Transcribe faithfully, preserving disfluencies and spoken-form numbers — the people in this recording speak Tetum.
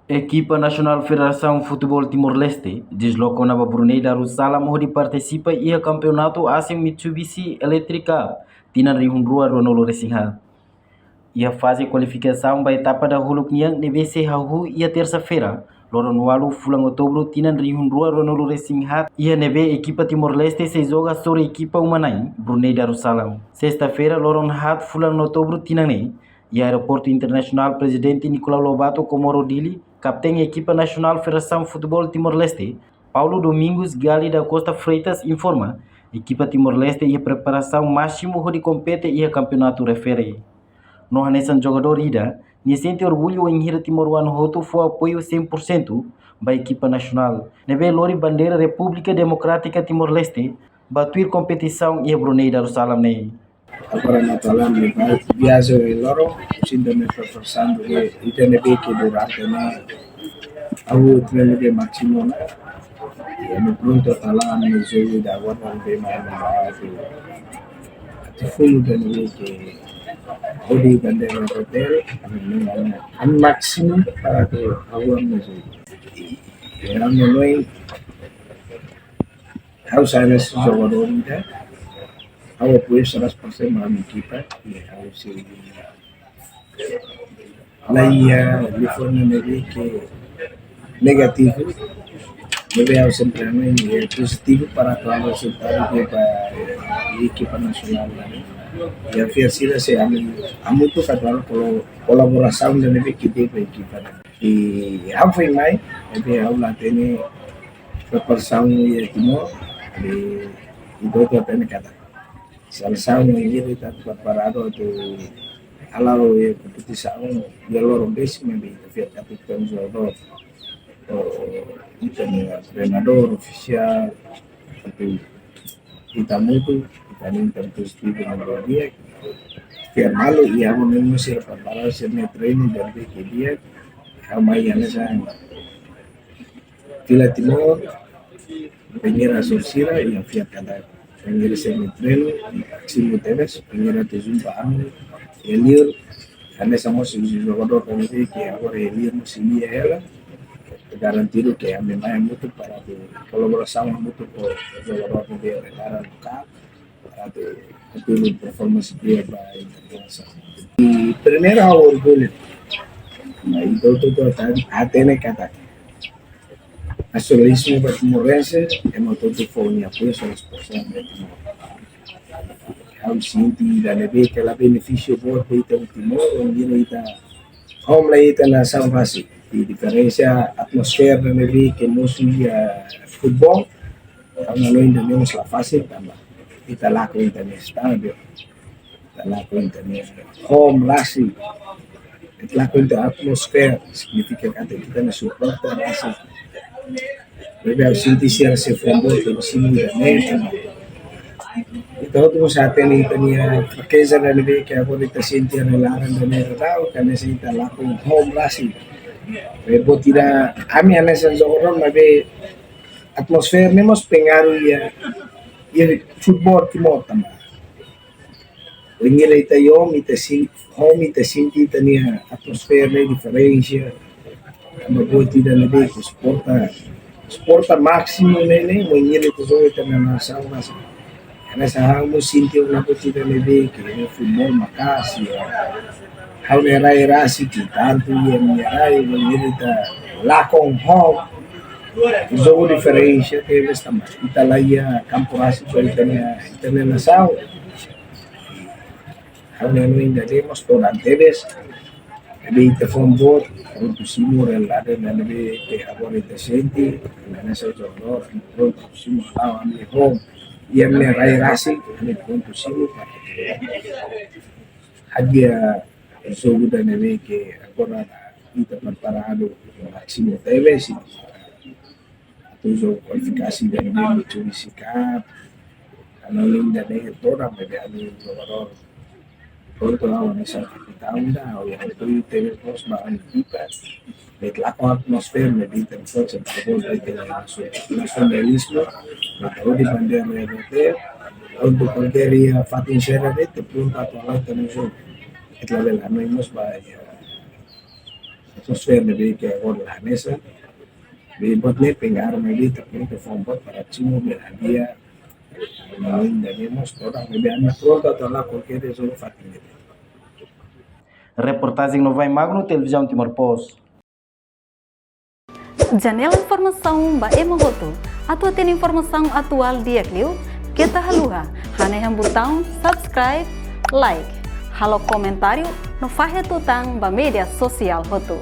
Ekipa nasionál Federasaun Futeból Timor-Leste desloka ona ba Brunei Darussalam hodi partisipa iha kampeonatu ASEAN Mitsubishi Electric Cup tinan rihun rua ruanulu resin haat. Iha faze kualifikasaun ba etapa dahuluk nian ne'ebé sei hahú iha tersa-feira, loron ualu fulan Outubru tinan rihun rua ruanulu resin haat, iha ne'ebé ekipa Timor-Leste sei joga sorin ekipa uma-na'in Brunei Darussalam. Sesta-feira, loron haat fulan Outubru tinan ne'e, iha Aeroportu Internasionál Prezidente Nicolau Lobato Comoro Dili, kapten ekipa nasionál Federasaun Futeból Timor-Leste, Paulo Domingos Gali da Costa Freitas informa, ekipa Timor-Leste iha preparasaun másimu hodi kompete iha kampeonatu refere. No hanesan jogadór ida, nia sente orgullu wainhira timoroan hotu fó apoiu cem por cento ba ekipa nasionál, ne'ebé lori bandeira Repúblika Demokrátika Timor-Leste ba tuir kompetisaun iha Brunei Darussalam ne'e. Agora na Tailándia, vai viaja e loro, sinta me preparasaun, porque ita ne'ebé ke durante na, ha'u treinu de másimu ona. E me pronto Tailándia, jogo da agora, não vem mais, não vai, atu funu ita ne'ebé ke hodi bandeira hotel, ami másimu para ke ha'u ame jogo. E ami noi, ha'u sai hanesan jogadór ida, ha'u apoiu seratus persen ba ami ekipa, e ha'u sei la iha telefone ne'ebé ke negativu, ne'ebé ha'u sempre ami, e pozitivu para atu halo resultadu ba ekipa nasionál. E ha'u fiar sira sei ami, ami tu faz kolo-, kolaborasaun ne'ebé ke di'ak ba ekipa. E ha'u foin mai, ne'ebé ha'u la hatene preparasaun iha Timor, e, e doutór hatene katak selesaun ne'e ita preparadu atu hala'o iha kompetisaun iha loron besik, ne'ebé ita fiar katak jogadór, o, ita-nia treinadór ofisiál, atu ita mutu, ita-nia ita mutu studi na dia, fiar malu, iha ha'u-nia mós sira prepara sira-nia treinu, jadi ke dia, ha'u mai hanesan fila Timor, pengira sira, iha fiar katak pengira sira-nia treinu, simu tebes, pengira te jumpa ami, iha liur, hanesan mós jogadór kami ke agora iha liur mós iha hela, garantidu ke ami mai mutu para atu kolaborasaun mutu ho jogadór ne'ebé ke lokál, para atu, atu performance di'ak ba internasionál. E primeiro ha'u orgullu, mas doutór hatene katak nasionalizmu ba timorense, ema hotu fó nia apoiu, só responsa ba Timor. Ha'u sente ida ne'ebé ke la benefísiu boot ba ita Timor, wainhira ita home la iha ita nasaun rasik. E diferensa atmosfera ne'ebé ke mosu iha futeból, ha'u hanoin ida-ne'e mós la fasil tanba ita lakon ita-nia estádiu, ita lakon ita-nia home rasik, ita lakon ita-nia atmosfera, signifika katak ita-nia suporta rasik. Ne'ebé ha'u sente sira sei fó boot ba simu ida-ne'e. Ita hotu mós hatene ita-nia frakeza ida ne'ebé ke agora ita sente iha laran ida-ne'e, katak hanesan ita lakon home rasik. Ne'ebé buat ida, ami hanesan jogadór, maibé atmosfera ne'e mós pengaruh iha, iha futeból Timor tanba wainhira ita iha home, ita sen-, home ita sente ita-nia atmosfera ne'e diferensa. Tanba buat ida ne'ebé ke suporta, suporta másimu ne'e, ne'e wainhira ita joga ita-nia nasaun, mas hanesan ha'u mós sente ona buat ida ne'ebé ke futeból maka'as, ya. Ha'u-nia rai rasik, tantu iha nia rai, wainhira ita lakon home, jogu diferensa tebes tanba ita la iha kampu rasik ba ita-nia, ita-nia nasaun. Ha'u-nia hanoin ida-ne'e mós todan tebes. Ne'ebé ita fó boot, prontu simu realidade ne'ebé ke agora ita sente, hanesan jogadór, prontu simu hala'o ami home, iha ami-nia rai rasik, ami prontu simu para hadi'a jogu ida ne'ebé ke agora ita preparadu másimu tebes, atu jogu kualifikasi ida ne'ebé Mitsubishi Cup, hanoin ida-ne'e todan ne'ebé ami jogadór. Prontu ha'u hanesan kapitaun ida, ha'u iha apoiu tebes mós ba ami ekipa. Ne'e lakon atmosfera ne'ebé ita fó, se ita fó, ita nasionalizmu, ita hodi bandeira ne'e, prontu kualkér iha fatin sira ne'e, ita prontu atu hala'o ita-nia jogu. Ita labele hanoin mós ba, ya, Atmosfera ne'ebé ke agora la hanesan, be buat ne'e pengaruh ne'ebé ita perlu ke fó buat para Timor bele hadi'a, no inda demos toda ne'ebé ami prontu atu halo kualkér rezolve fatin ne'e. Reportajen Novai Magno, Televizaun Timor Post. Janela informasaun ba ema hotu. Atu hatene informasaun atuál di'ak liu, keta haluha hanehan butaun subscribe, like, halo komentáriu no fahe tutan ba média sosiál hotu.